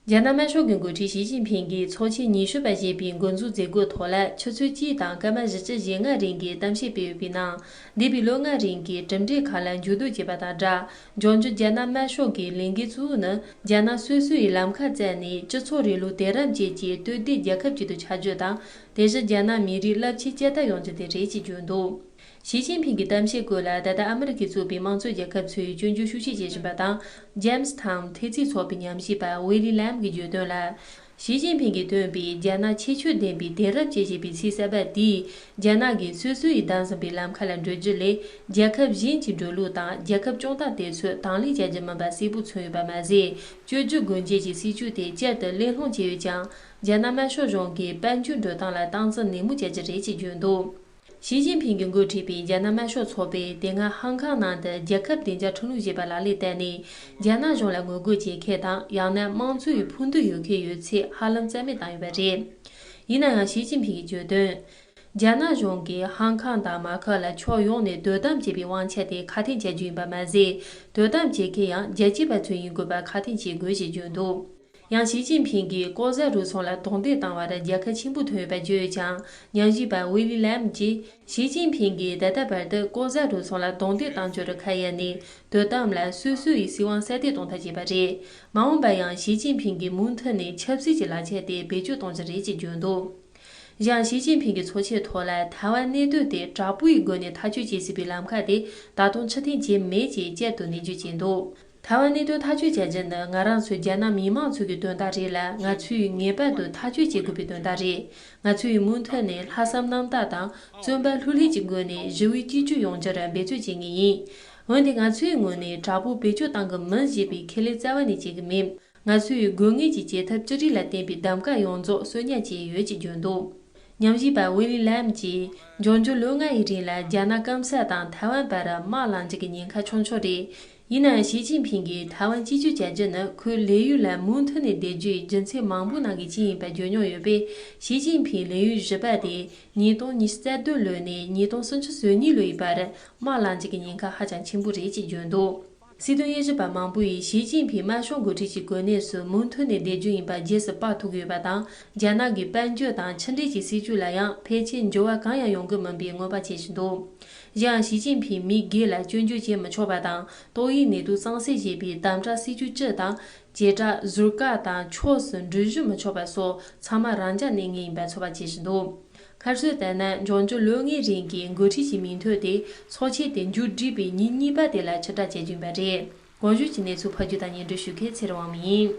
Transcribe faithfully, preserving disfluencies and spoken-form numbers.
རྒྱ་ནག་དམར་ཤོག་གི་འགོ་ཁྲིད་ཞི་ཅིན་ཕིང་གིས་ཚོགས་ཆེན་ཉི་ཤུ་པ་ཞེས་པའི་འགོ་འཛུགས་མཛད་སྒོའི་ཐོག་ལ་ཆུ་ཚོད་གཅིག་དང་སྐར་མ་བཞི་བཅུ་ཞེ་ལྔ་རིང་གི་གཏམ་བཤད་སྤེལ་ཡོད་པའི་ནང་། འདས་པའི་ལོ་ལྔ་རིང་གི་གྲུབ་འབྲས་ཁག་ལ་མཇུག་བསྡོམས་བྱས་པ་དང་སྦྲགས། འབྱུང་འགྱུར་རྒྱ་ནག་དམར་ཤོག་གི་ལས་འགན་གཙོ་བོ་ནི། རྒྱ་ནག་སོ་སོ་ཡི་ལམ་ཁ་བཙལ་ནས་སྤྱི་ཚོགས་རིང་ལུགས་དེང་རབས་ཅན་གྱི་སྟོབས་ལྡན་རྒྱལ་ཁབ་ཅིག་ཏུ་ཆགས་རྒྱུ་དང་། དེ་བཞིན་རྒྱ་ནག་མི་རིགས་རླབས་ཆེན་སྐྱེལ་ཐབས་ཡོང་རྒྱུ་དེ་རེད་ཅེས་བརྗོད་འདུག། ཞི་ཅིན་ཕིང་གི་གཏམ་བཤད་སྐོར་ལ་ད་ལྟ་ཨ་མི་རི་ཀས་གཙོས་པའི་དམངས་གཙོ་རྒྱལ་ཁབ་ཚོས་སྐྱོན་བརྗོད་ཤུགས་ཆེ་བྱེད་བཞིན་པ་དང་། ཇེམ་སི་ཐའུན་ཐེ་ཚིག་ཚོགས་པའི་ཉམས་ཞིབ་པ་ཝེ་ལི་ལམ་གྱིས་བརྗོད་དོན་ལ། ཞི་ཅིན་ཕིང་གིས་བཏོན་པའི་རྒྱ་ནག་ཁྱད་ཆོས་ལྡན་པའི་དེང་རབས་ཅན་ཞེས་པའི་ཚིག་གསར་པ་དེས། རྒྱ་ནག་གིས་སོ་སོ་ཡིས་བདམས་ཟིན་པའི་ལམ་ཁ་ལ་འགྲོ་རྒྱུ་ལས། རྒྱལ་ཁབ་གཞན་གྱི་འགྲོ་ལུགས་དང་རྒྱལ་ཁབ་སྐྱོང་སྟངས་དེ་ཚོ་དང་ལེན་བྱ་རྒྱུ་མིན་པ་གསལ་པོ་མཚོན་ཡོད་པ་མ་ཟད། བཅོས་བསྒྱུར་སྒོ་འབྱེད་ཀྱི་སྲིད་བྱུས་དེ་བསྐྱར་དུ་གླེང་སློང་བྱས་ཡོད་ཀྱང་། རྒྱ་ནག་དམར་ཤོག་གཞུང་གིས་དཔལ་འབྱོར་འགྲོ་སྟངས་ལ་སྟངས་འཛིན་ནན་མོ་བྱ་རྒྱུ་རེད་ཅེས་བརྗོད་འདུག། ཞི་ཅིན་ཕིང་གིས་འགོ་ཁྲིད་པའི་རྒྱ་ནག་དམར་ཤོག་ཚོགས་པས་དེ་སྔ་ཧང་ཁང་ནང་དུ་རྒྱལ་ཁབ་བདེ་འཇགས་ཁྲིམས་ལུགས་ཞེས་པ་ལག་ལེན་བསྟར་ནས། རྒྱ་ནག་གཞུང་ལ་ངོ་རྒོལ་བྱེད་མཁན་དང་། ཡང་ན་དམངས་གཙོ་ཡི་ཕུགས་འདུན་ཡོད་མཁན་ཡོད་ཚད་ཧ་ལམ་རྩ་མེད་བཏང་ཡོད་པ་རེད། ཡིན་ན་ཡང་། ཞི་ཅིན་ཕིང་གིས་བརྗོད་དོན། རྒྱ་ནག་གཞུང་གིས་ཧང་ཁང་དང་མ་ཁུ་ལ་ཕྱོགས་ཡོངས་ནས་དོ་དམ་བྱེད་པའི་དབང་ཆ་དེ་ཁ་གཏད་བྱ་རྒྱུ་ཡིན་པ་མ་ཟད། དོ་དམ་བྱེད་མཁན་ཡང་རྒྱལ་གཅེས་པ་ཚོ་ཡིན་དགོས་པ་ཁ་གཏད་བྱེད་དགོས་ཞེས་བརྗོད་འདུག། ཡང་། ཞི་ཅིན་ཕིང་གིས་ལྐོག་ཟ་རུལ་སུངས་ལ་རྡུང་རྡེག་བཏང་བར་རྒྱལ་ཁ་ཆེན་པོ་ཐོན་ཡོད་པ་བརྗོད་ཡོད་ཀྱང་། ཉམས་ཞིབ་པ་ཝེ་ལི་ལམ་གྱིས། ཞི་ཅིན་ཕིང་གིས་ད་ལྟ་བར་དུ་ལྐོག་ཟ་རུལ་སུངས་ལ་རྡུང་རྡེག་བཏང་རྒྱུར་ཁ་གཡར་ནས། དོ་དམ་ལ་སོ་སོ་ཡི་སྲིད་དབང་གསལ་སྟོན་གཏོང་ཐབས་བྱས་པ་རེད། མ་འོངས་པ་ཡང་། ཞི་ཅིན་ཕིང་གིས་མུ་མཐུད་ནས་ཆབ་སྲིད་ཀྱི་ལག་ཆ་དེ་བེད་སྤྱོད་གཏོང་རྒྱུ་རེད་ཅེས་བརྗོད་འདུག། གཞན། ཞི་ཅིན་ཕིང་གིས་ཚོགས་ཆེན་ཐོག་ལ་ཐའེ་ཝན་གནད་དོན་དེ་དྲག་པོའི་སྒོ་ནས་ཐག་གཅོད་བྱེད་སྲིད་པའི་ལམ་ཁ་དེ་ད་དུང་ཕྱིར་འཐེན་བྱས་མེད་ཅེས་བསྐྱར་དུ་ནན་བརྗོད་བྱས་འདུག། ཐའེ་ཝན་གནད་དོན་ཐག་གཅོད་བྱ་རྒྱུ་ནི་ང་རང་ཚོ་རྒྱ་ནག་མི་མང་ཚོ་གི་དོན་དག་རེད་ལ། ང་ཚོས་ངེས་པར་དུ་ཐག་གཅོད་བྱེད་དགོས་པའི་དོན་དག་རེད། ང་ཚོས་མུ་མཐུད་ནས་ལྷག་བསམ་རྣམ་དག་དང་བརྩོན་པ་ལྷུར་ལེན་གྱི་སྒོ་ནས་ཞི་བའི་གཅིག་གྱུར་ཡོང་རྒྱུར་འབད་བརྩོན་བྱེད་ངེས་ཡིན། འོན་ཏེ་ང་ཚོའི་ངོས་ནས་དྲག་པོ་བེད་སྤྱོད་གཏང་གི་མིན་ཞེས་པའི་ཁས་ལེན་རྩ་བ་ནས་བྱེད་ཀྱི་མེད། ང་ཚོས་དགོས་ངེས་ཀྱི་བྱེད་ཐབས་ཅི་རིགས་ལ་བརྟེན་པའི་གདམ་ག་ཡོངས་རྫོགས་གསོག་ཉར་བྱས་ཡོད་ཅེས་བརྗོད་འདུག། ཉམས་ཞིབ་པ་ཝེ་ལི་ལམ་གྱིས། འབྱུང་འགྱུར་ལོ་ལྔ་ཡི་རིང་ལ་རྒྱ་ནག་སྐམ་ས་དང་ཐའེ་ཝན་བར་དམག་ལངས་རྒྱུ་གི་ཉེན་ཁ་ཆུང་ཆུང་རེད། ཡིན་ནའང་། ཞི་ཅིན་ཕིང་གིས་ཐའེ་ཝན་གཅིག་གྱུར་བྱ་རྒྱུ་ནི་ཁོའི་ལས་ཡུན་ལ་མུ་མཐུད་ནས་བསྡད་རྒྱུའི་རྒྱུ་མཚན་མང་པོའི་ནང་གི་གཅིག་ཡིན་པ་བརྗོད་མྱོང་ཡོད་པས། ཞི་ཅིན་ཕིང་ལས་ཡུན་བཞི་པ་དེ་ཉིས་སྟོང་ཉི་ཤུ་རྩ་བདུན་ལོ་ནས་ཉིས་སྟོང་སུམ་ཅུ་སོ་གཉིས་ལོ་ཡི་བར་དམག་ལངས་རྒྱུ་གི་ཉེན་ཁ་ཧ་ཅང་ཆེན་པོ་རེད་ཅེས་བརྗོད་འདུག། སྲིད་དོན་དབྱེ་ཞིབ་པ་མང་པོ་ཡིས་ཞི་ཅིན་ཕིང་དམར་ཤོག་འགོ་ཁྲིད་ཀྱི་གོ་གནས་སུ་མུ་མཐུད་ནས་བསྡད་རྒྱུ་ཡིན་པ་རྗེས་སུ་དཔག་ཐུབ་ཀྱི་ཡོད་པ་དང་། རྒྱ་ནག་གི་དཔལ་འབྱོར་དང་ཕྱི་འབྲེལ་གྱི་སྲིད་བྱུས་ལ་ཡང་ཕལ་ཆེར་འགྱུར་བ་གང་ཡང་ཡོང་གི་མིན་པའི་མངོན་པ་བྱེད་བཞིན་འདུག། གཞན་ཡང་། ཞི་ཅིན་ཕིང་མི་སྒེར་ལ་སྐྱོན་བརྗོད་བྱེད་མི་ཆོག་པ་དང་། ཏོག་དབྱིབས་ནད་དུག་གཙང་སེལ་བྱེད་པའི་དམ་དྲག་སྲིད་བྱུས་སྤྱི་དང་། བྱེ་བྲག་ཟུར་བཀག་དང་ཕྱོགས་སུ་འགྲུལ་བཞུད་མི་ཆོག་པ་སོགས་ཚང་མ་རང་འཇགས་གནས་ངེས་ཡིན་པ་ཚོད་དཔག་བྱེད་བཞིན་འདུག། ཁ་གསལ་ལྟར་ན། འབྱུང་འགྱུར་ལོ་ལྔའི་རིང་གི་འགོ་ཁྲིད་ཀྱི་མིང་ཐོ་དེ་ཚོགས་ཆེན་དེ་མཇུག་བསྒྲིལ་བའི་ཉིན་གཉིས་པ་དེ་ལ་ཕྱིར་བསྒྲགས་བྱེད་རྒྱུ་ཡིན་པ་རེད། གོང་ཞུས་ཀྱི་གནས་ཚུལ་ཕབ་སྒྱུར་དང་སྙན་སྒྲོན་ཞུ་མཁན་ཚེ་རིང་དབང་མོ་ཡིན།